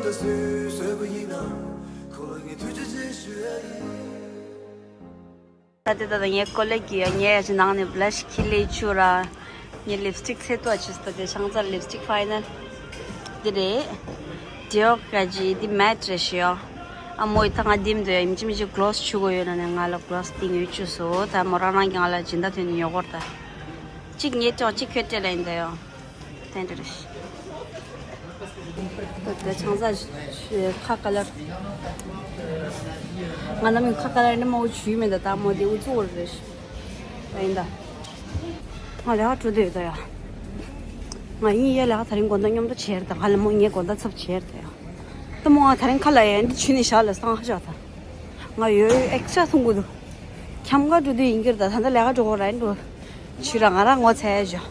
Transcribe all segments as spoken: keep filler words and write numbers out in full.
ད་ལྟ་ད་ལྟ་ངའི་ཀོ་ལེགས་ཀྱིས་ངའི་ཡ་ཅི་ནང་ནས་བླ་ཤི་ཁི་ལེ་ཆུ་ར། ངའི་ལིབ་སི་ཊིག་ཚེ་ཏོག་ཅིག་ད་དེ་ཤང་ཚར་ལིབ་སི་ཊིག་ཕའི་ནལ་འདི་རེད། ཌི་ཨོར་ག་ཅི་འདི་མེཊ་རེད་ཤི་ཡོ། ཨ་མོ་ཡི་ད་ང་འདིམ་འདོད་ཡ་ཡིན་ཅི་མི་ཅི་གི་ལོ་སི་ཆུ་གོ་ཡོད་ན་ནས་ང་ལ་གི་ལོ་སི་སྟེང་ཡོད་བཅུ་སོ། ད་མོ་རང་རང་གི་ང་ལ་སྦྱིན་བདག་ཐོན་ནས་ཉོ་གོ་ར་ད། གཅིག་ངས་སྤྲད་གཅིག་ཁྱོད་སྤྲད་ལ་ཡིན་ད་ཡོ། དེ་འདྲ་རེད། ད་ད་ཆང་ས་ཁ་ཀ་ལར། ང་ནམ་ཡང་ཁ་ཀ་ལར་ནི་མ་འུ་ཆུས་མེད་ད་ད་མོ་དེ་འུ་ཚུགས་རེད། ད་ཡིན་ད། ང་ལས་ཀ་འགྲོ་འདོད་ད་ཡ། ང་ཡིན་ཡ་ལས་ཀ་ད་རིང་དགོང་དག་མཉམ་དུ་བྱེད་ད་ང་ལ་མོ་ངའི་དགོང་དག་ཚབ་བྱེད་ད་ཡ། ད་མོ་ང་ད་རིང་ཁ་ལ་ཡ་འདི་ཆུ་ནི་ཞག་ལ་སང་ཧ་ཞག་ད། ང་ཡོད་ཨེག་སི་ཊ་ར་ཐུང་གི་འདུག་ཁྱམས་ཁ་འགྲོ་དུས་ཡིན་གྱི་རེད་ད། ད་ལྟ་ལས་ཀ་འགྲོ་གོ་ར་ཡིན་འགྲོ། ཕྱི་ར་ང་ར་ངོ་ཚ་ཡ་ཞོ།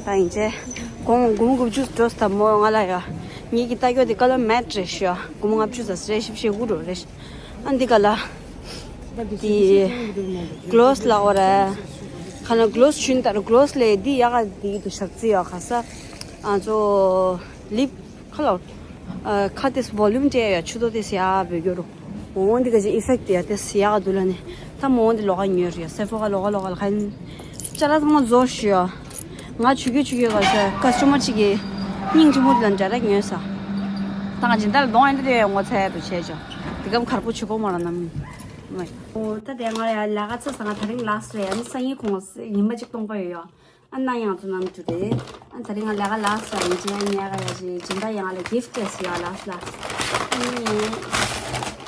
ད་ཡིན་ཅེ། དགོང་དགོང་དགུ་བཅུ་འགྲོ་ད་མོ་ང་ལ་ཡ། ངེད་ཀྱི་ལྟ་སྐྱོ་དེ་ཀ་ལོ་མེཊ་རེད་ཤོ། དགོང་མོ་ལྔ་བཅུ་ཙམ་རེད་ཤི་བཤད་དགུ་འགྲོ་རེད། ཨ་འདི་ག་ལ། དེ། གི་ལོ་སི་ལ་འོ་ར། ཁ་ན་གི་ལོ་སི་ཆུན་ད་ར་གི་ལོ་སི་ལས་འདི་ཡག་ག་འདི་དུ་ཞག་རྩི་ཡག་ག་ས། ཨ་ཚོ། ལིབ། ཁ་ལོ། ཨ་ཁ་དེ་སི་བོ་ལུམ་སྤྲད་ཡ་ཆུ་ཏོ་དེ་སི་ཡ་བོད་རྒྱུ་རུ། འོང་འདི་ག་ཅི་ཨི་ཕེག་དེ་ཡ་དེ་སི་ཡག་ག་འདུག་ལ་ནི། ད་མོ་འོང་འདི་ལོག་ག་ཉོས་རེད་སེ་ཕོ་ག་ལོག་ག་ལོག་ག་ལ་ཁ་ཡིན། ཅ་ལག་ཚང་མ་རྫོགས་ཤི་ཡ། ང་ཆུ་རྒྱུ་ཆུ་རྒྱུ་ག་ས་ཀ་སི་ཊ་མར་ཅིག་གི། སྙིང་རྗེ་མོ་དེ་ལ་འདྲ་ར་ཉོས་ས། ད་ང་སྦྱིན་བདག་ལ་གདོང་ཨེ་འདྲ་དེ་ཡ་ངོ་ཚ་ཡ་དུ་བྱས་ཅོ། དེ་གམ་ཁར་པོ་ཆུ་ཁོག་མ་ར་ནམ། ཨོ་ད་དེ་ང་ཡ་ལས་ཀ་ཚ་ས་ང་ད་རིང་ལགས་རེད་ཡ་ནི་སང་ཉིན་ཁོང་ཉི་མ་གཅིག་སྟོང་པ་ཡོད་ཡ། ཨ་ན་ཡང་ཚོ་ནམ་དུ་རེད། ཨ་ད་རིང་ང་ལས་ཀ་ལགས་རེད་ཡ་ནི་ཅི་ཡ་ཉལ་ག་ཡ་ཞེ་སྦྱིན་བདག་ཡང་ལ་གིཕ་ཊི་ཡ་ལགས་ལ། ཨ་ནི།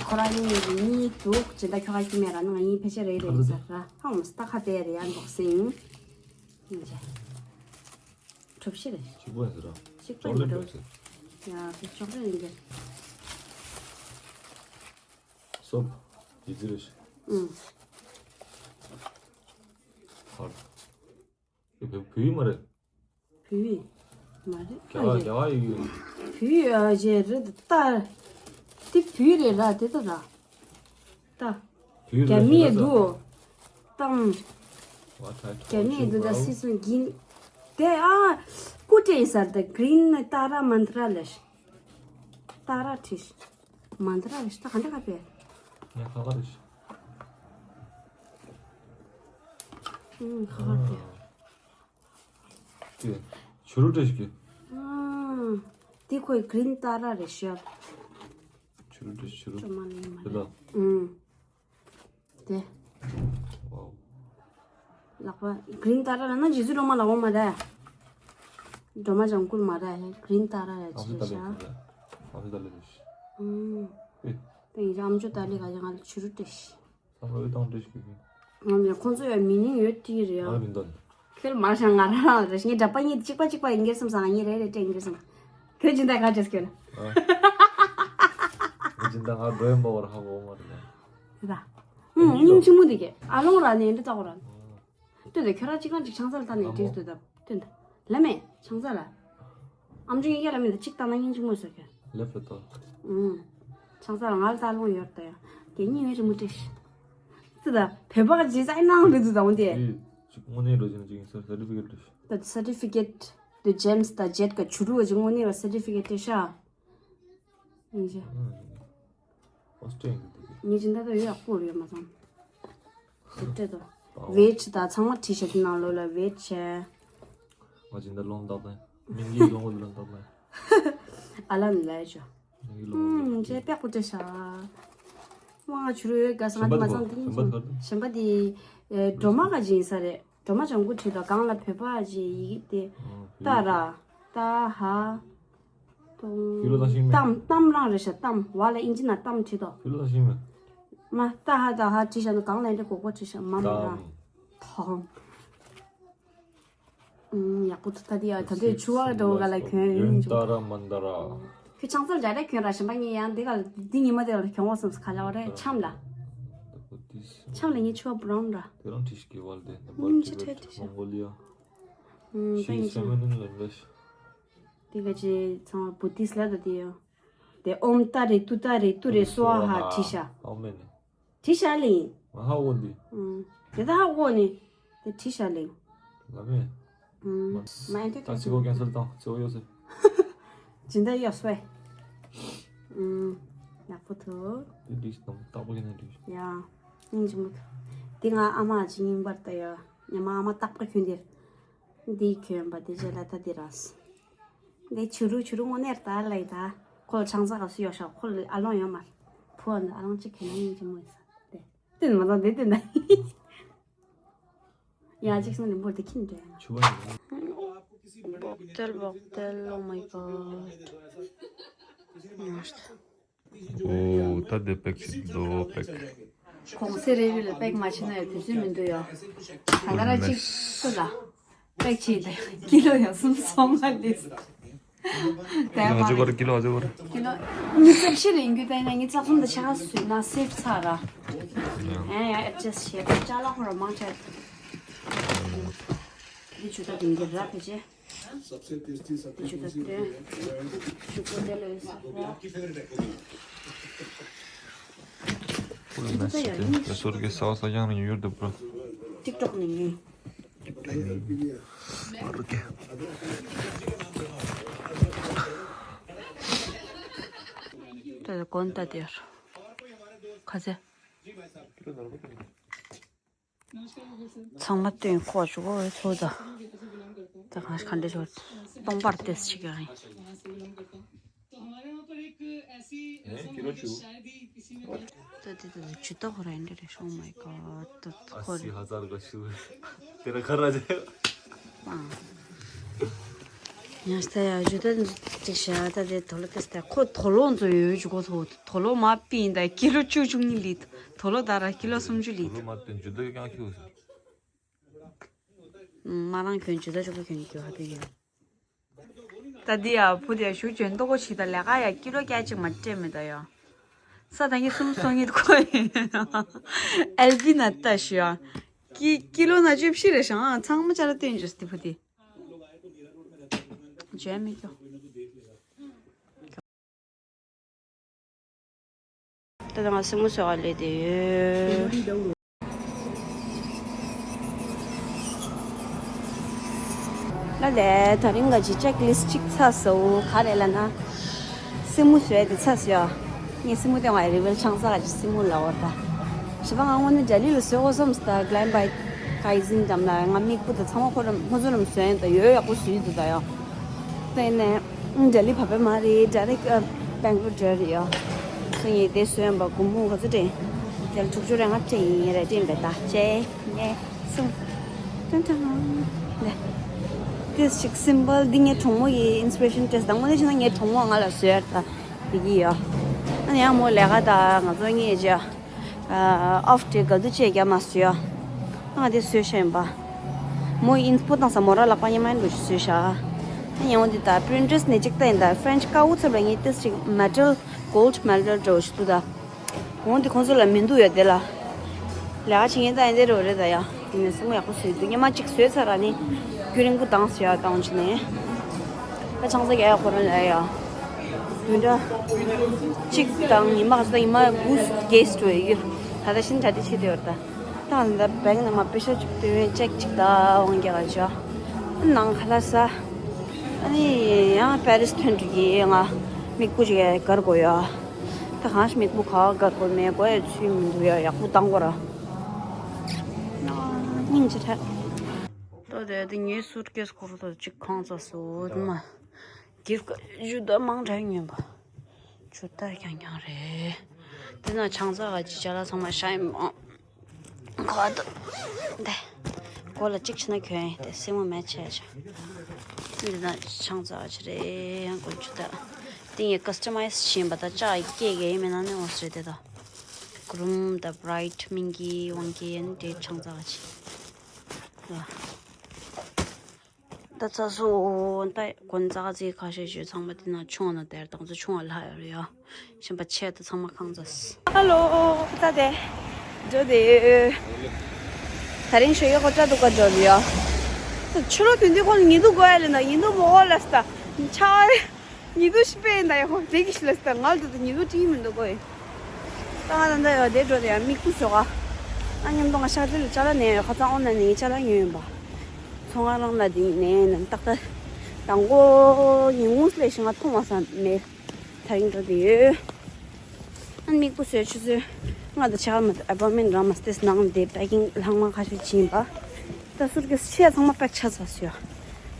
ཁོ་རང་གཉིས་ཀྱི་གཉིས་འདུག་སྦྱིན་བདག་ཁྱོ་ག་ཀྱི་མེད་ར་ནི་ང་གཉིས་ཕལ་ཆེར་རེད་རེད་ཟེར་ར་ཧ་འོང་སྟ་ཁ་དེ་རེད་ཡ་འབོག་སིང་། ཡིན་ཅེ། གྲུབ་ཤི་རེད། གཅིག་པ་ཡིན་ཟེར་ར། གཅིག་པ་ཡིན་འགྲོ། ཡ་ཅོག་ལེ་ཡིན་གྱི། སོབ། ཡི་ཙི་རེད་ཤི། ཨུ། ཧར། ཨེ་བོད་བོད་ཡིག་མ་རེད། བོད་ཡིག་མ་རེད། རྒྱ་གར་རྒྱ་གར་ཡིག་ཡོད། བོད་ཡིག་ཨ་ཅེ་རེད་ད། དེ་བོད་ཡིག་རེད་ར་དེ་ད་ར། ད། བོད་ཡིག་རྒྱ་མི་རེད་འདུག་ད། རྒྱ་མི་འདུག་ད་སི་སོ་གིན། དེ་ཨ། ཀུ་ཏྲེ་ཡིན་ས་རེད་ད་གི་རིན་ཏཱ་ར་མན་ཏྲ་ལས། ཏཱ་ར་བྲིས། མན་ཏྲ་རེད་ཤི་ད་ག་འདྲ་ག་པས། ངས་ཁ་ཁ་རེད་ཤི། ཨུམ་ཁ་ཁ་པས། དེ་ཆུ་རུ་བྲིས་ཤི། ཨུམ། དེ་ཁོའི་གི་རིན་ཏཱ་ར་རེད་ཤི། ཆུ་རུ་བྲིས་ཆུ་རུ། ཅོ་མ་ལེ་མ་དེ་ལ། ལེ། ཨུམ། དེ། ཝའོ། ལག་པ་གི་རིན་ཏཱ་ར་ལ་ན་རྗེ་བཙུན་སྒྲོལ་མ་ལ་འོ་མ་རེད། སྒྲོལ་མ་ལྗང་གུ་མ་རེད་གི་རིན་ཏཱ་ར་རེད་ཨ་ཅི་ལེ་ཤ། ཨ་ཅི་ལེ་ལེ་ཤ། ཨུམ། ཨེ། དེ་ཡིན་ཨམ་ཅོག་ཏཱ་ལི་ག་ཡང་ང་ལ་ཆུ་རུ་ཏེ་ཤི། ཨ་ལོ་ཨེ་དང་ཏེ་ཤི་གི། ང་ལ་ཁོང་ཚོ་ཡ་མི་ནིང་ཡོད་ཏི་རེད་ཨ། ང་ལ་མི་འདོན། ཁྱོད་མ་ཤ་ང་རང་རང་རེད་ངའི་འདྲ་པ་གཉིས་གཅིག་པ་གཅིག་པ་ཡིན་གྱི་སམ་སང་ངའི་རེད་རེད་ཏྲེ་ཡིན་གྱི་སམ། ཁྱོད་སྦྱིན་བདག་ག་ཅེས་ཁྱོད། ཨ། ངའི་སྦྱིན་བདག་ང་འགྲོ་ཡིན་པ་བར་ཧ་གོ་མ་རེད། དེ་ད། ཨུམ་སྙིང་རྗེ་མོ་འདི་གས་ཨ་ལོང་ར་ནས་འདི་ལྟ་གོ་ར། ལྟོས་དང་ཁྱོད་རང་གཅིག་རང་གཅིག་ཆང་ས་ལ་ལྟ་ནས་བྲིས་ལྟོས་དང་ལྟོས་དང་། ལ་མེ་ཆང་ས་ལ། ཨམ་ཅོག་ཡིན་ཀྱ་ལ་མེ་དང་གཅིག་ལྟ་ན་སྙིང་རྗེ་མོ་ཟེར་ཁྱོད། ལེབ་ལ་ལྟོས། ཨུམ། ཆང་ས་ལ་ང་ལ་ལྟ་ལོང་ཡོད་ལྟ་ཡ། དེ་གཉིས་ཡོད་ཅིག་མུ་ཏིག་ལྟོས་དང་བོད་པ་ག་ཇི་ས་ཨེ་ནང་རེད་འདུག་དང་འོན་ཏེ། ཅིག་དངོས་གནས་འགྲོ་ཅིག་ན་ཅིག་ཡིན་ས་སར་ཊི་ཕི་ཀེཊ་རེད་ཤག་ད་སར་ཊི་ཕི་ཀེཊ་དུ་ཇེམ་སི་དང་ཇེཊ་ག་ཆུ་རུ་བ་ཅིག་དངོས་གནས་བ་སར་ཊི་ཕི་ཀེཊ་རེད་ཤག་ཡིན་ཤག་ཨོ་སི་ཊྲེ་ལི་ཡ་གི་དེ་གི། ངས་ཅི་འདྲ་ད་ཡོད་ཡག་པོ་རེད་མ་སོང་། དེ་སྤྲད་དོ། ཝེ་ཇི་དང་ཚང་མ་བྲིས་བཞག་གི་ནང་ལོགས་ལ་ཝེ་ཇི་བྱས། ང་ཅི་འདྲ་ལོང་བཏགས་ནས་མིང་གི་ལོང་བ་ལོང་བཏགས་ནས། ཨ་ལ་ནི་ལ་ཡ་ཅོ། མིང་གི་ལོང་བ་ལོང་ཨུམ་བཏགས་ཅེ་པེག་པོ་སྤྲད་ཤག་ཝང་ང་ཆུ་རུ་ཡོད་ག་ས་ང་དེ་མ་ཚང་དེ་གཞན་པ་དེ་གཞན་པ་དེ་སྒྲོལ་མ་ག་ཅི་ཡིན་ས་རེད། སྒྲོལ་མ་ལྗང་གུ་བྲིས་དང་སྒང་ལ་བོད་པ་ཅེས་ཡི་གེ་དེ། ཏ་ར། ཏ་ཧ། ཕི་ལོ་ད་ཤིང་མེ། གཏམ་གཏམ་རང་རེད་ཤག་གཏམ་བ་ལ་ཨིན་ཇི་ན་གཏམ་བྲིས་དོ། ཕི་ལོ་ད་ཤིང་མེ། མ་ཏ་ཧ་ཏ་ཧ་བྲིས་ཤག་ན་གང་ལ་འདྲེ་གོག་པ་བྲིས་ཤག་མ་མ་རང་། ཐང་། ཡག་པོ་འདུག་ད་དེ་ཡ་ད་དེ་ཆུ་བ་འགྲོ་ག་ལ་གྱོན་ཡོད་ཡོན་ཏ་ར་མན་ད་ར། ཁྱོད་ཆང་ས་ལ་འཇའ་རེ་གྱོན་ར་ཞིམ་པ་ངས་ཡང་འདི་ག་འདི་ཉི་མ་དེ་ལ་གྱོན་བ་སམ་ཁ་ལ་བ་རེ་ཆམ་ལ། ཆམ་ལ་ངས་ཆུ་བ་བུ་རང་ར། དེ་རང་བྲིས་ཤིག་གི་བལ་དེ་ནམ་བར་ཁྱི་བེད་མོང་གོ་ལི་ཡ། ཤི་སེ་མེ་ནིན་ལ་འདྲ་ཤི། དེ་ག་ཅི་ཚང་བུ་ཏིས་ལ་ད་དེ་ཡོད། དེ་ཨོམ་ཏཱ་རེ་ཏུ་ཏཱ་རེ་ཏུ་རེ་སྭཱ་ཧཱ་བྲིས་ཤག་ཨོམ་མེ་ནི། བྲིས་ཤག་ལེ། མ་ཧ་འོ་འདི། ཨུམ། དེ་ད་ཧ་འོ་ནི། དེ་བྲིས་ཤག་ལེ། ལ་མེ། ཨུམ། མ་ཨེ་ཏེ་ད་ཚིག་གོ་ཀེན་སལ་བཏང་ཚིག་གོ་ཡོད་སེ། སྦྱིན་བདག་ཡོད་སོས། ཨུམ། ཡག་པོ་འདུག་དེ་འདྲ་ཞིག་དང་རྟག་པར་ཡིན་ན་འགྲིག་ཡ། སྙིང་རྗེ་མོ་འདུག་དེ་ང་ཨ་མ་ཅིག་རྙིང་པར་ལྟ་ཡ། ཉི་མ་ཨ་མ་རྟག་པར་གྱོན་དེ། འདི་གྱོན་པ་དེ་རྗེས་ལ་ད་དེ་ར། འདི་བྱུ་རུ་བྱུ་རུ་དངོས་གནས་ད་ལ་ཡི་ད། ཁོ་ལ་ཆང་ས་ག་སུ་ཡོད་ཤག་ཁོ་ལ་ཨ་ལོང་ཡོད་མ་རེད། བུ་ཨ་ནི་ཨ་ལོང་ཅིག་གྱོན་ན་སྙིང་རྗེ་མོ་ཡིན་ས། དེ། དེ་མ་དང་དེ་དེ་ན། ཡ་གཅིག་སོང་ནས་འབོར་དེ་ཁྱིམ་འདྲ་ཡང་། ཆུ་བ་ཡིན། བོག་ཏེལ་བོག་ཏེལ། Oh my god. ཨོ་ད་དེ་པེག་ཆེ་དོ་པེག་གོང་ཚེ་རེ་རེ་ལ་པེག་མ་ཆེ་ན་ཡང་དུས་ཚོད་མི་འདུག་ཡ། ད་ག་ར་གཅིག་སུ་ལ། པེག་ཆེ་དེ་ཀི་ལོ་ཡང་སུམ་སོང་ང་ལེས། ཀི་ལོ་ཨ་ཟེར་བར་ཀི་ལོ་ཨ་ཟེར་བར། ཀི་ལོ་ཉི་ཤུ་རྩ་བཞི་རེད་འགྱུར་ད་ཡིན་ན་ཉི་ཤུ་རྩ་གསུམ་དང་ཕྱེད་ཀ་ཟོས་ན་སེབ་ཚར་ར། ཡང་ཡང་ཨེ་ཇེ་སི་བྱེད་པ་ཅ་ལག་ཁོ་ར་མང་ཆེ། དེ་ཆུ་ད་དེང་གི་ར་ཕེ་ཆེ། དེ་ཆུ་ད་དེ་ཆུ་ཀོ་དེ་ལོ་ཡོད་ས་ར། ཁོ་ལ་མེ་སི་དེ་སོར་གི་ས་ས་ཡང་རིང་ཡོད་འདུག་པ། ཊིག་ཊོག་ནས་ངས། ད་གོན་ད་དེར། ཁ་ཚེ། ཚང་མ་སྟོན་ཁོ་ཆུ་གོ་ཚོ་ད། ད་གང་ཞིག་ག་འདྲ་ཆོག་སྟོང་པར་ཏེས་ཆིག་ཡང་ཡིན། ད་དེ་ད་ཇུ་ཏ་ཧོ་ར་ཨིན་འདྲ་རེད། Oh my god. ད་ཁོ་རེད། अस्सी हज़ार का शू है। तेरा घर आ जाएगा। ཡང་ས་ཡ་ཇུ་ཏ་ཅིག་བྱ་ད་དེ་དོ་ལོ་ཏེས་ད་ཁོ་དོ་ལོ་ཚོ་ཡོད་ཇུ་གོ་ཚོ་དོ་ལོ་མ་པིན་ད་ཀི་ལོ་བཅུ་བཅུ་གཉིས་ལིད། དོ་ལོ་ད་ར་ཀི་ལོ་སུམ་ཅུ་ལིད། དོ་ལོ་མ་པིན་ཇུ་ཏ་གང་ཁྱུ། མ་རང་གྱོན་ཇུ་ཏ་ཅོག་པོ་གྱོན་གྱི་ཧ་པེ་ཡོད། ད་འདི་ཡ་བུ་དེ་ཞུ་གྱོན་ཏོ་གོ་ཞིག་ད་ལས་ཀ་ཡ་ཀི་ལོ་སྐྱ་ཅིག་མ་སྤྲད་མེད་ད་ཡ། ས་ད་ངས་གསུམ་སོང་ངེད་ཁོ་ཨེལ་པི་ན་ལྟ་ཞུ་ཡ། ཀི་ཀི་ལོ་ན་བཅུ་བཞི་རེ་ཞང་ཚང་མ་ཅ་ལ་སྟོན་ཅོས་ཏི་བུ་དེ། བྱས་མི་ཀྱོ། ད་ང་སེན་མོ་བཟོ་ག་སླེབས་བསྡད་ཡོད། ལ་ལས་ད་རིང་ག་ཅི་ཅེག་ལིས་ཅིག་ཚར་སོང་། ག་རེ་ལབ་ན། སེན་མོ་བཟོས་ཏེ་ཚར་སོང་ཡ། ངས་སེན་མོ་དེ་ང་རི་ཝེལ་ཆང་ས་ག་ཅི་སེན་མོ་ལ་འོར་ད། ཞེས་པ་ང་དངོས་གནས་ལྡི་ལི་ལ་བཟོས་གོ་བསམ་སོང་ད། གླེམ་བྷའི་ཀའི་ཟིན་འགྲམ་ལ་ང་མིག་སྤུ་དང་ཚང་མ་ཁོ་རང་ཧོ་ཚོ་རང་བཟོས་ཡིན་ད། ཡོད་ཡག་པོ་བཟོས་འདུག་ད་ཡ། དེ་ནས་ལྡི་ལི་བབས་པ་མ་རེད། ཌའི་རེག་བེང་ལོར་འགྲོ་རེད་ཡ། སོ་ངས་དེ་བཟོས་ཡིན་པ་སྒོར་མོ་ག་ཚོད་སྤྲད། དེ་ལ་དྲུག་ཅུ་རེ་ལྔ་སྤྲད་ཡིན་རེད། སྤྲད་པའི་ད་བྱས་ངས་སོང་། ཏན་ཏན། ལེ། ཏིས་ཅིག་སིམ་པལ་འདི་ངའི་གྲོགས་མོ་ཡི་ཨིན་སི་པི་རེ་ཤན་སྤྲད་ད། དངོས་གནས་བྱས་ན་ངའི་གྲོགས་མོ་ང་ལ་བཟོས་ཡ་ད་འདི་གི་ཡ། ཨ་ནི་ཡང་མོ་ལས་ཀ་ད་ང་ཚོ་གཉིས་ཀྱི་ཨ་ཨོཕ་ཌེ་ག་དུས་བྱས་རྒྱ་མ་བཟོས་ཡ། ང་དེ་བཟོས་ཤེས་ཡིན་པ། མོ་ཨིན་སྤོ་བཏང་ས་མོ་ར་ལག་པ་ཉི་མ་འགྲོ་ཞིག་བཟོས་ཤག་ཨ་ཡང་འོ་འདི་ད་པི་རིན་ཊར་སི་ནས་ཅིག་ལྟ་ཡིན་ད། ཕ་རེན་ཆི་ཀ་འུ་ཚབ་ལ་ངས་ཏིས་ཅིག་མེ་ཊལ་གོལ་ཌི་མེ་ཊལ་འདྲ་བོ་ཞིག་འདུག་ད། གོང་དེ་ཁོང་ཚོ་ལ་མི་འདུག་ཡ་དེ་ལ། ལས་ཀ་བྱེད་མཁན་ད་ཡིན་དེ་རེད་རེད་ད་ཡ། དེ་ནས་སེན་མོ་ཡག་པོ་བཟོས་འདུག་ཉི་མ་གཅིག་བཟོས་ཚར་ར་ནི། རྒྱུན་རིང་པོ་བཏང་ཟེར་ཡ་བཏང་བྱས་ནས། ད་ཆང་ས་རྒྱག་ཡ་ཁོ་རང་ལ་ཡ། བདུན་ཕྲག་གཅིག་དང་ཉི་མ་ག་ཚོད་ད་ཉི་མ་དགུ་བརྒྱད་ཙམ་ཡོད་རྒྱུ། ད་ལྟ་ཤིན་ཏུ་གྲ་སྒྲིག་བྱེད་བསྡད་ཡོད་རེད་ད། ད་ད་བེང་ནང་མ་པེ་ཤ་གཅིག་བཏོན་ཡོད། ཅེག་གཅིག་ད་དབང་རྒྱག་ག་བྱ། ནང་ཁ་ལག་ཟ། ཨ་ནི་ཡང་པེ་རིས་ཐོན་འགྲོ་གི་ང་མིག་སྤུ་ཅིག་དགར་དགོས་ཡ། ད་གང་ཞིག་མིག་སྤུ་ག་པར་དགོས་མེད་དགོས་ཡ་ཚུལ་མི་འདུག་ཡ། ཡག་པོ་བཏང་དགོས་ར། སྙིང་རྗེ་ཐལ། ཏོ་དེ་དེ་ངའི་སུཊ་ཀེས་སྐོར་ཐོག་གཅིག་ཁང་ཚ་སོ་དུ་མ། གིབ་ཀ་ཞུ་ད་མང་དྲགས་ཉོས་པ། ཇུ་ཏ་རྐྱང་རྐྱང་རེད། དེ་ན་ཆང་ས་ག་ཅི་ཅ་ལག་ཚང་མ་ཤ་ཡིན་མོ། གོ་ད། འདི། གོ་ལ་གཅིག་བྱས་ན་གྱོན་ཡིན་ཏེ་སེན་མོ་མེ་ཆེ་ཆ། འདི་ན་ཆང་ཙག་ཆ་རེད་ཡང་དགོས་ཆུ་ད། འདི་ངས་ཀ་སི་ཊ་མའི་ཛི་བྱས་པ་ད་ཅག་ཡི་སྐད་གའི་མེད་ན་ནི་འོ་སི་རེད་དེ་ད། གུ་རུམ་ད་བྷ་རའིཊ་སྨིན་གྱི་དབང་གིས་ཡང་འདྲེ་ཆང་ཙག་ཆེ། ལ། ད་ཚ་སོ་ད་གོན་ཙག་ཙིག་ཁ་ཤས་ཤིག་ཚང་མ་དེ་ན་ཆུང་བ་ན་དེར་དང་ཚོ་ཆུང་བ་ལྷག་ཡོད་རེད་ཡ། གཞན་པ་ཆེ་ད་ཚང་མ་ཁང་ཚ། ཧ་ལོ། ད་དེ། འགྲོ་དེ། ད་རིང་ཤོ་ཡོ་ཁོ་ཏྲ་འདུག་ག་འགྲོ་ཡོད། ད་ཆུ་ལོ་དུས་འདི་ཁོ་ཉི་གདུགས་དགོས་ཡ་ལེ་ན་ཉི་གདུགས་མོ་ཧོ་ལ་སྟ། ཆ་ཉི་གདུགས་ཤི་པས་ད་ཡ་ཧོ་དེ་གི་ཤི་ལ་སྟ་ང་ལ་དུ་ཉི་གདུགས་ཀྲིང་མི་འདུག་གོ་ཡ། ད་ང་ད་ད་ཡོད་དེ་འགྲོ་དེ་ཡ་མིག་ཁུ་ཤོག་ག་ཨ་མཉམ་དུ་ང་ཤར་དེ་ལ་ཅ་ལ་ནས་ཡོད་ཁ་ཚང་ཨོ་ན་ནས་ཅ་ལ་ཉོས་ཡོད་པ། ཚོང་ང་རང་ལ་དེ་ནས་ནམ་ཏག་ཏག་ དང་པོ་ཉིན་གུང་སླེབས་ཤིང་ང་མཐོང་བ་ས་མེད། ད་རིང་འགྲོ་དེ་ཡོད། ཨ་ནི་མིག་པོ་བཟོས་ཆུ་ཚོད་ལྔ་དང་ཕྱེད་ཀ་མ་ཨེ་པོན་མེན་རག་མ་སྟེ་ནང་དེ་པེ་ཀིང་ལྷག་མ་ཁ་ཤས་ཕྱིན་པ། ད་སུར་ཀེས་ཆེ་ཚང་མ་པེག་ཆ་ཚ་སོ་ཡ།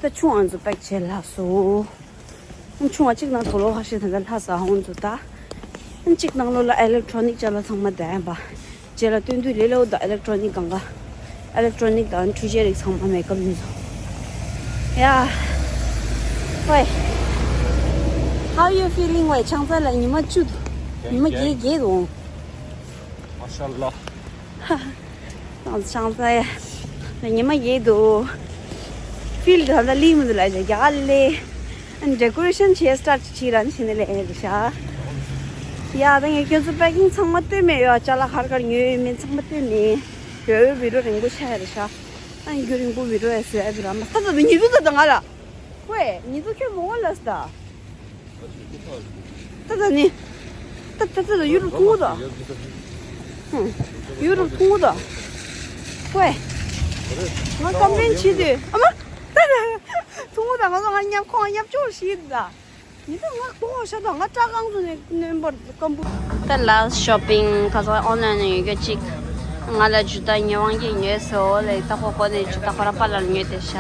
ད་ཆུང་ཨང་ཚོ་པེག་བྱས་ལ་སོ། ཆུང་བ་གཅིག་ནང་དུ་ལོ་ཁ་ཤས་ད་ལྟ་ལྷ་ས་ཧོན་ཚོ་ད། གཅིག་ནང་ལོ་ལ་ཨེ་ལེག་ཊོ་ནིག་ཅ་ལག་ཚང་མ་ལྡན་པ། རྗེས་ལ་སྟོན་དུས་ལེ་ལོ་དང་ཨེ་ལེག་ཊོ་ནིག་གང་ག་ཨེ་ལེག་ཊོ་ནིག་དང་འཕྲུལ་ཆས་རིགས་ཚང་མ་མེད་སྐབས་ཡིན་སོང་། ཡ། ཝེ། How you feeling? ཝེ་ཆང་ས་ལ་ཉི་མ་བཅུ་འདུག་ཉི་མ་བརྒྱད་བརྒྱད་འདུག་མ་ཤ་ལ། ཆང་ས་ཡ། ཉི་མ་བརྒྱད་འདུག་ཕིལ་ཌི་ད་ལྟ་ལི་མི་འདུག་ལ་རྒྱ་ག་ལེ། ཨན་ཌེ་ཀོ་རེ་ཤན་བྱས་སི་ཊར་ཊི་བྱས་ར་ནི་བྱས་ནས་ལས་ཡིན་རེད་ཤག་ཡ་ད་ངས་ཁྱོད་ཚོ་པེ་ཀིང་ཚང་མ་སྟོན་མེད་ཡོད། ཅ་ལག་ག་རེ་ག་རེ་ཉོས་ཡོད་མེད་ཚང་མ་སྟོན་མེད། ཡོད་ཡོད་བི་ཌི་ཡོ་རིང་པོ་ཆགས་ཡ་རེད་ཤག་ཨ་ནི་རྒྱུ་རིང་པོ་བི་ཌི་ཡོ་ཡ་བཟོས་ཡ་བི་ར་མ་ད་ད་ད་ཉི་དུ་ད་ད་ང་ལ། ཝེ་ཉི་དུ་ཁྱོད་མོ་བ་ལ་སི་ད། ད་ད་ནི། ད་ད་ད་ད་ཡུ་རུ་ཐུང་ད། ཧུང་། ཡུ་རུ་ཐུང་ད། ཝེ། ང་ཀམ་པི་ལེན་བྱེད་དུས་ཨ་མ། ད་ད། ཐུང་ད་ང་ཚོ་ང་མཉམ་ཁོང་མཉམ་ཅོག་ཤི་ད། ཉི་ད་ང་ལྐོག་ཤ་ད་ང་སྐྲ་གང་ཚོ་ནས་གནོན་པར་སྐམ་པོ། ད་ལ་ཤོ་པིང་ཁ་ཚ་ཨོན་ལན་ཡོད་རྒྱུ་གཅིག་ང་ལ་ཇུ་ཏ་ཉེ་དབང་གིས་ཉོས་སོ་ལེ། ད་ཁོ་ཁོ་ནས་ཇུ་ཏ་ཁོ་ར་པ་ལ་ཉོས་ཏེ་ཤ།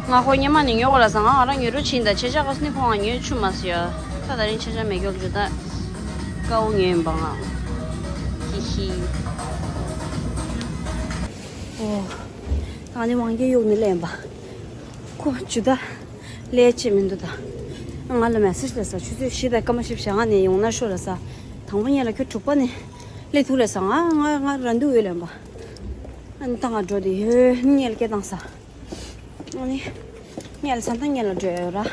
ང་ཁོ་ཉི་མ་ནས་ཉོ་དགོས་ལ་ས་ང་ང་རང་ཉོ་རུ་ཕྱིན་ད་ཆེ་ཆ་ག་སི་ནི་ཁོང་ང་ཉོ་ཆུ་མ་སི་ཡ། ད་ད་རིང་ཆེ་ཆ་མེད་མགྱོགས་ཇུ་ཏ་དཀའ་བོ་ཉོས་ཡིན་པ་ང་། ཧི་ཧི། ཨོ། ད་ནི་དབང་གིས་གཡུག་ནི་ལེན་པ། ཁོ་ཇུ་ཏ་ལས་བྱེད་མི་འདུག་ད། ང་ལ་མེ་སེ་ཇི་སླེབས་ས་ཆུ་ཚོད་བཞི་དང་སྐར་མ་བཞི་བཅུ་ཞེ་ལྔ་ནས་ཡོང་ན་ཤོར་ལ་ས། དང་པོ་ཉིད་ལ་ཁྱོད་དྲུག་པ་ནས་སླེབས་ཐུབ་ལ་ས་ང་ང་ང་ར་འདུག་ཡོད་ལེན་པ། ཨ་ནི་ད་ང་འགྲོ་དེ་ཡོད་ཉིད་ལ་སྐད་བཏང་ས། ཨ་ནི། ཉལ་ས་དང་ཉལ་ལ་འགྲོ་ཡོད་ར།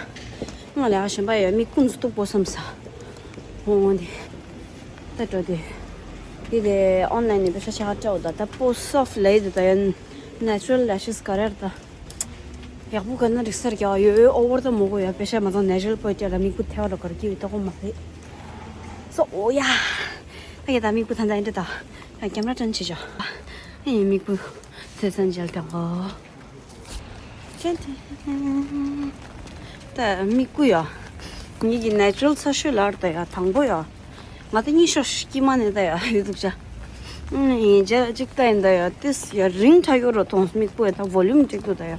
ང་ལ་ཡག་ཞིམ་པ་ཡོད་མི་ཀུན་སུ་གཏུག་པོ་བསམ་ས། འོང་འོང་དེ། ད་འགྲོ་དེ། དེ་དེ་ཨོན་ལན་ནས་པེ་ཤ་ཆ་ག་སྤྲད་འོ་ད་ད་པོ་སོ་ཕ་ལེ་དེ་ད་ཡོད། ནེ་ཅུ་རལ་ལེ་ཤེས་ག་རེ་ར་ད། ཡག་པོ་ག་ན་རིག་སར་རྒྱག་ཡོད་ཨོ་བར་ད་མོ་གོ་ཡ་པེ་ཤ་མ་ཚང་ནེ་ཅུ་རལ་པོ་ཡ་ལ་མི་ཀུ་ཐེ་བ་ར་གར་གི་ཡོད་ད་གོ་མ་རེད། སོ་ཨོ་ཡ། ད་ཡ་ད་མི་ཀུ་ད་ད་ཨིན་ད་ད། ཡ་ཀེམ་ར་ཏྲན་ཆེ་ཅོ། ཨེ་མི་ཀུ་ཚེ་སན་ཇལ་དང་གོ། ད་མིག་ཀུ་ཡ། ངེད་ཀྱི་ནེ་ཅུ་རལ་ཚ་ཤོས་ལ་ད་ཡ་དང་པོ་ཡ། ང་ད་གཉིད་ཤོག་དཀྱིལ་མ་ནས་ད་ཡ་ཡོད་འདུག་ཅ། ཨུམ་ཡིན་ཅ་གཅིག་ད་ཡིན་ད་ཡ་ཏིས་ཡ་རིང་ཁྲ་ཡོད་རོ་མཐོང་མིག་ཀུ་ཡ་ད་ཝོ་ལུམ་འགྲིག་འདུག་ད་ཡ།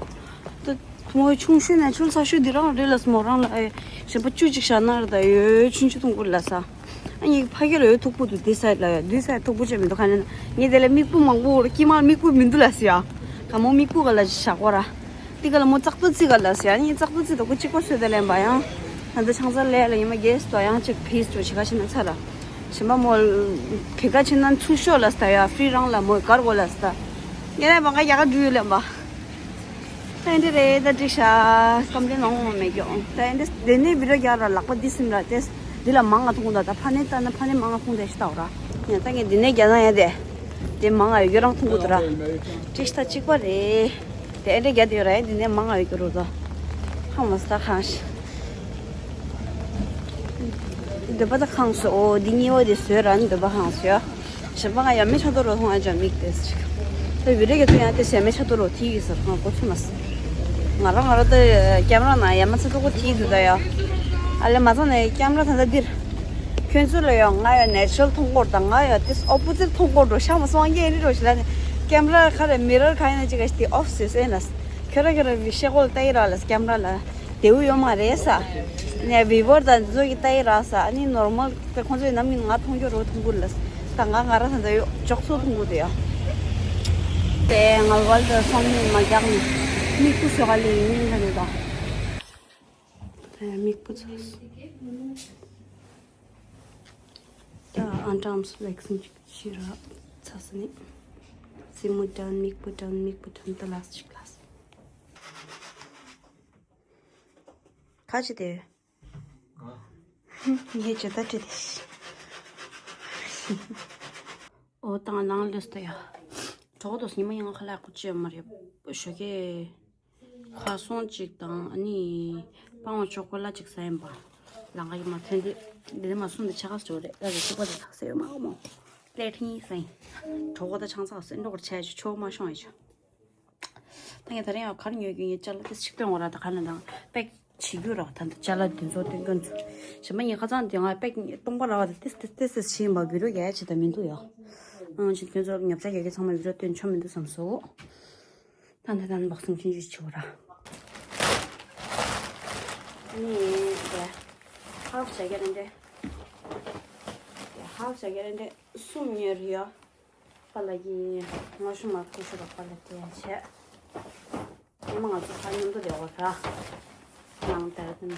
ད་མོ་ཆུང་ཤོས་ནེ་ཅུ་རལ་ཚ་ཤོས་འདི་རང་རེད་ལ་སྨོ་རང་ལ་ཨེ་ཞེ་པོ་བཅུ་གཅིག་བཞག་ན་ར་ད་ཡོད་ཆུང་ཆུང་མཐོང་གི་རེད་ལ་ས། ཨ་ནི་ཕ་གི་ལ་ཡོད་མཐུག་པོ་འདུག་འདི་སའི་ལ་ཡོད་འདི་སའི་མཐུག་པོ་བྱས་མི་འདུག་ག་ནས་ན་ངས་དེ་ལ་མིག་སྤུ་མང་པོ་ར་དཀྱིལ་མ་མིག་སྤུ་མི་འདུག་ལ་སི་ཡ། ག་མོ་མིག་སྤུ་ག་ལ་བཞག་པ་ར། འདི་ག་ལ་མོ་ཙག་ཏུ་ཙི་ག་ལ་སི་ཡ་ནི་ཙག་ཏུ་ཙི་དོ་ཀུ་གཅིག་པ་སོད་དེ་ལེན་པ་ཡང་། ང་ཚོ་ཆང་ས་ལས་ལ་ཉི་མ་རྒྱས་སུ་དོ་ཡང་གཅིག་ཕིས་ཅོ་བྱེད་ག་ཕྱིན་ན་ཚ་ར། ཞིམ་པ་མོ། བི་ག་ཕྱིན་ན་ཚུར་ཤོག་ལ་སི་ད་ཡ་ཕི་རང་ལ་མོ་གར་གོ་ལ་སི་ད། ངས་ལེན་པ་ང་རྒྱ་གར་འགྲུལ་ཡོད་ལེན་པ། ད་ཨེ་འདྲ་རེད་ད་འགྲིག་ཤག་ཀམ་པི་ལེན་ལོང་མེད་ཀྱོ། ད་ཨེ་འདྲ་དེ་ནས་བི་ཌི་ཡོ་རྒྱག་ར་ལག་པ་འདི་སིམ་ར་ཏེས་འདི་ལ་མང་ང་ཐུང་ད་ད་ཕ་ནས་ལྟ་ན་ཕ་ནས་མང་ང་ཐུང་དེ་ཤི་ཏའོ་ར། ཡང་ད་ངས་འདི་ནས་རྒྱག་ན་ཡང་དེ་དེ་མང་ང་ཡོད་རང་ཐུང་གུ་ད་ར། འགྲིག་ཤག་ད་གཅིག་པ་རེད། དེ་ཨེ་འདྲ་རྒྱག་དེ་ཡོད་ར་ཡང་འདི་ནས་མང་ང་ཡོད་ཀྱོ་རོ་ད། ཧ་མ་སི་ད་ཁང་ཤི། འདོད་པ་ད་ཁང་སོ་འོ་འདི་གཉིས་པ་དེ་བཟོས་ར་ནི་འདོད་པ་ཁང་སོ་ཡ། ཞིམ་པ་ང་ཡ་མེ་ཆ་ཏོ་རོ་ཐོང་ཨ་ཅག་མིག་ཏེས་ཅིག་ད་བི་ཌི་ཡོ་གི་ཐོང་ཡ་ཏེས་ཡ་མེ་ཆ་ཏོ་རོ་ཐིག་གི་ཟེར་ཁང་གོ་ཚུ་མ་སི། ང་རང་ང་རང་ད་ཀེམ་ར་ན་ཡ་མ་ཆ་ཏོ་གོ་ཐིག་འདུག་ད་ཡ། ཨ་ལེ་མ་ཚང་ནས་ཀེམ་ར་ད་ད་འདིར། ཁྱོད་ཚོ་ལ་ཡ་ང་ཡ་ནེ་ཅུ་རལ་ཐོང་གོ་ད་ང་ཡ་ཏེས་ཨོ་པོ་ཛིཊ་ཐོང་གོ་འགྲོ་ཤ་མ་སོང་ཨ་ངས་རི་རོ་ཞི་ལ་ནས་ཀེམ་ར་ཁ་རེ་མི་རར་ཁ་ཡ་ན་ཅིག་ག་ཤི་ཏི་ཨོཕ་སི་སེ་ན་ཁྱོད་ར་ཁྱོད་ར་བི་ཤེ་གོ་ལ་ལྟ་ཡི་ར་ལ་ཀེམ་ར་ལ། དེའུ་ཡོད་མ་རེད་ས། ནས་བི་བར་དང་འདི་ཚོ་གི་ལྟ་ཡི་ར་ས་ཨ་ནི་ནོར་མལ་དེ་ཁོང་ཚོས་ནམ་ཡིན་ང་མཐོང་རྒྱུ་རོ་མཐོང་གི་ལ། ད་ང་ང་ར་ས་འདི་ཡོད་ཅོག་ཚོ་མཐོང་གི་དེ་ཡ། དེ་ང་བལ་དུ་སོང་ནས་མ་རྒྱག་ནས་མིག་སྤུ་ཤོག་ག་ལས་ཡིན་ལ་རེད་ད། དེ་མིག་སྤུ་ཚོ། ད་ཨན་ཊ་ཨམ་སི་ཝེག་སིན་ཅིག་ཤི་ར་ཚ་ས་ནི། སེན་མོ་ཌན་མིག་སྤུ་ཌན་མིག་སྤུ་ཌན་ད་ལ་སི་ཅིག་ལ་སི། ཁ་ཅི་དེ། ངས་ཇི་ལྟར་བྲིས་ཏེ། ཨོ་དང་ནང་ལུས་ཏེ་ཡ། གྲོགས་དོ་ཉི་མ་ཡང་ཁ་ལག་གོ་ཅི་ཡོད་མ་རེད། ཞོ་གས་ཁ་སོང་ཅིག་དང་ཨ་ནི་སྤང་བ་ཅོག་པོ་ལ་ཅིག་ཟ་ཡིན་པ། ལང་ཀ་ཡི་མ་ཐོན་ཏེ་འདི་ནས་མ་སོང་དེ་ཆ་ག་སོ་རེད་ད་རེ་ཅིག་པ་དེ་ལག་ཟེར་ཡོད་མ་གོ་མོ། པླེ་ཊི་གཉིས་ཟ་ཡིན། གྲོགས་དང་ཆང་ས་ག་སོ་འགྲོ་གར་ཆ་ཡ་ཆོ་མ་ཤོང་ཡ་ཆོ། ད་ངས་ད་རིང་ཡང་གར་ཉོས་རྒྱུ་ངས་ཅ་ལག་ཏིས་ཅིག་སྟོན་འོ་ར། ད་ག་ན་དང་པེག་བྱེད་རྒྱུ་ར། ད་ད་ཅ་ལག་འདི་ཚོ་སྟོན་མཁན་ཚོ་གཞན་པ་ངས་ཁ་ཚང་དེ་ང་པེག་སྟོང་པ་ར་བ་དེ་ཏིས་ཏིས་ཏིས་ཏིས་བྱེད་ཡིན་པ་བི་རོ་ཡ་ཆེ་ད་མི་འདུག་ཡ། ཨང་ཅི་དེ་ཚོ་ཉོ་ཆ་རྒྱག་གི་ཚང་མ་བི་རོ་སྟོན་ཆོག་མི་འདུག་བསམ་སོ། ད་ད་ད་འབག་སང་ཆུང་ཆུང་ཆེ་བོ་ར། ནི་དེ་ཧབ་བྱ་རྒྱ་རེ་འདྲེ། དེ་ཧབ་བྱ་རྒྱ་རེ་འདྲེ་གསུམ་ཉོས་རེད་ཡ། པ་ལ་གི་ངོ་ཤུ་མ་ཁུ་ཤུ་ར་པ་ལ་དེ་བྱས། ཉི་མ་ང་ཚོ་ཁ་མཉམ་དུ་བསྡད་དགོས་ར། ནང་དེར་དེ་ནི།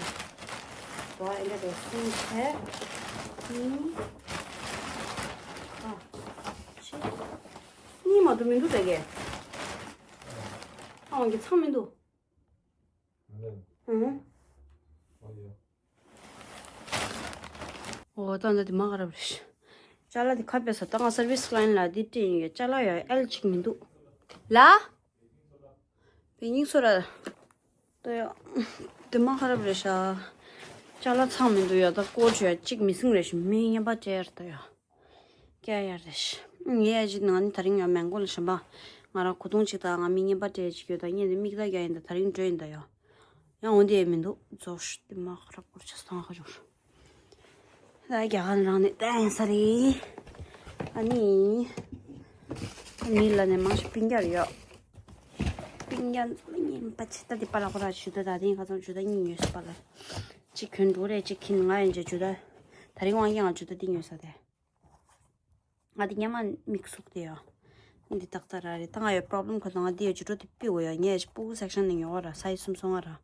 དོ་ཨེ་འདྲ་དེ་གསུམ་བྱས། གཉིས། ཁ། ཕྱེད། གཉིས་མ་གཏོགས་མི་འདུག་ད་གས། ཨང་གི་ཚང་མི་འདུག་ཨང་། འོ་ད་འདི་མ་ཁ་རབ་རེད། ཅ་ལག་འདི་ཁ་པས་ད་ང་སར་བིས་ལ་ཡིན་ལ་འདི་སྤྲད་ཡིན་ཡོད། ཅ་ལག་ཡ་ཨེལ་གཅིག་མི་འདུག་ལ། བེ་ཉིག་སོ་ར། ད་ཡ། འདི་མ་ཁ་རབ་རེད་ཤག་ཅ་ལག་ཚང་མི་འདུག་ཡ། ད་སྐོར་བྱོས་ཡ་གཅིག་མི་སིང་རེད་ཤག་མི་རྔན་པ་སྤྲད་ཡར་ད་ཡ། སྐྱ་ཡ་རེད། ངས་ཡ་ཅིག་ནང་ནི་ད་རིང་ཡང་མེང་གོ་ལ་ཞིམ་པ། ང་རང་གོ་ཐུང་ཅིག་དང་ང་མི་རྔན་པ་སྤྲད་ཅིག་ཡོད་ད། ངས་འདི་མིག་ལྟ་རྒྱག་ཡིན་ད། ད་རིང་འགྲོ་ཡིན་ད་ཡོ། ཡང་འོ་འདི་ཡ་མི་འདུག་རྫོགས་ཤི་དེ་མ་ཁ་ར་སྐོར་ཆ་སང་ཁ་ཅོར། ད་རྒྱ་གར་རང་ནས་བསྟན་ས་རེད། ཨ་ནི། ཨ་ནི་ལ་ནས་མང་ཤོས་སྤུན་ཀྱག་ཡོད། སྤུན་ཀྱག་ཚོ་ལ་རྔན་པ་ཆེ་ད་དེ་པ་ལ་ཁོ་ར་ཞུ་ད་ད་དེ་ཁ་ཚང་ཇུ་ད་གཉིས་ཉོས་སོ་པ་ལ། གཅིག་གྱོན་འགྲོ་རེད་གཅིག་གྱོན་ང་ཡན་ཆད་ཇུ་ད། ད་རིང་དབང་རྒྱལ་ང་ཇུ་ད་དེ་ཉོས་ས་དེ། ང་དེ་སྙན་མ་མིག་ཟུག་དེ་ཡོ། འདི་ཏག་ཏག་ར་རེད། ད་ང་ཡོད་པོ་རོབ་ལེམ་ཁོ་ད་ང་དེ་ཡོད་ཇུ་ད་དེ་པི་འོ་ཡོ། ངས་ཕྲུ་གུ་སེག་ཤན་ནས་ཉོ་བ་ར་སའི་སུམ་སོང་ང་ར།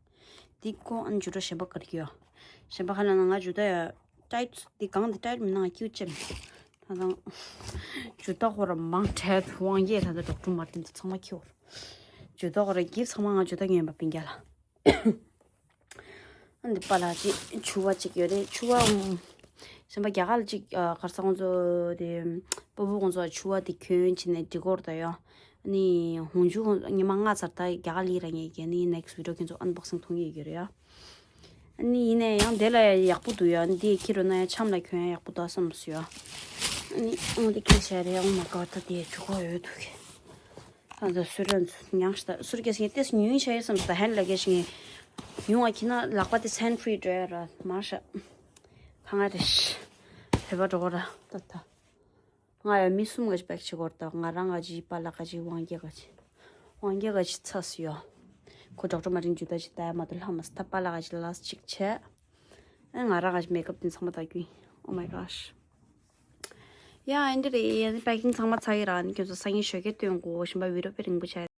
དེ་ཀོ་ཨན་ཇུ་ད་ཞེན་པ་གར་གི་ཡོ། ཞེན་པ་ཁ་ལ་ན་ང་ཇུ་ད་ཡ་ཊའིཊ་དེ་གང་དེ་ཊའིཊ་མིན་ན་ང་ཀྱུ་ཅེམ། ད་དང་། ཇུ་ད་ཁོ་ར་མང་ཁྲལ་དབང་རྒྱལ་ད་ད་ཌོག་ཊར་མར་ཏིན་དེ་ཚང་མ་ཁྱེར། ཇུ་ད་ཁོ་ར་གིབ་ཚང་མ་ང་ཇུ་ད་ཉོས་པ་སྤུན་ཀྱག་ལ། ཨ་འདི་པ་ལ་ཅིག་ཕྱུ་པ་ཅིག་ཡོད་རེད། ཕྱུ་པ་ཨུམ། གཞན་པ་རྒྱ་གར་ལ་ཅིག་ཨ་གར་ས་ཁོང་ཚོ་དེ་སྤོ་བོ་ཁོང་ཚོ་ཕྱུ་པ་དེ་གྱོན་བྱས་ནས་འགྲིག་གོ་རེད་ད་ཡོ། ཨ་ནི་ཧོང་ཇུ་ཁོང་ཉི་མ་ལྔ་ཚར་ད་རྒྱ་གར་ལ་ཡིན་ར་ངས་ཀྱི་ཨ་ནི་ནེག་སི་ཊི་བི་ཌི་ཡོ་ཁྱེད་ཚོ་ཨན་བོག་སིང་མཐོང་གི་ཡོད་ཀྱི་རེད་ཡ། ཨ་ནི་ཡིན་ནའི་ཡང་དེ་ལ་ཡག་པོ་འདུག་ཡ། ཨ་ནི་དེ་ཁྱེར་འགྲོ་ན་ཡང་འཆམ་ལ་གྱོན་ཡ་ཡག་པོ་འདུག་བསམ་སོང་ཡ། ཨ་ནི་ཨང་དེ་ཁྱེར་བྱས་རེད། ཨོ་མའི་གོཌ་ད་དེ་འགྲིག་གོ་ཡོད་འདུག་གི། ཨ་ད་སུ་ར་ཚོ་མྱངས་ཤི་ད་སུར་ཀེ་སི་ངས་ཏེས་ཉུང་ཤ་ཡོད་བསམ་སོང་། ད་ཧེན་ཌི་ལ་གེ་ཇི་ངས་ཉུང་བ་ཁྱི་ན་ལག་པ་དེ་སེན་ཕི་རི་འགྲོ་ཡ་ར་མ་ཤ་ཁ་ང་རེ་ཤི་བོད་པ་འགྲོ་གོ་ར་ད་ད་ང་ཡ་མི་གསུམ་ག་ཅི་པེག་བྱེད་གོ་ར། ད་ང་རང་ག་ཅི་པ་ལགས་ག་ཅི་དབང་རྒྱལ་ག་ཅི་དབང་རྒྱལ་ག་ཅི་ཚ་སུ་ཡོ། ཁོ་ཌོག་ཊར་མ་རིན་ཇུ་ད་ཅི་ད་ཡ་མ་ད་ལྷ་མ་སི་ད་པ་ལགས་ག་ཅི་ལ་ལ་སི་ཅིག་བྱས། ཨ་ང་རང་ག་ཅི་མེག་ཨབ་དེ་ཚང་མ་ད་རྒྱུ་ཡིན། Oh my gosh. ཡ་ཨེ་འདྲ་རེད། ཡ་པེ་ཀིང་ཚང་མ་ཚར་ཡི་ར། ཨ་ནི་ཁྱོད་ཚོ་སང་ཉིན་ཞོགས་ཀས་སྟོན་དགོས། གཞན་པ་བི་ཌི་ཡོ་དཔེ་རིང་པོ་ཆགས།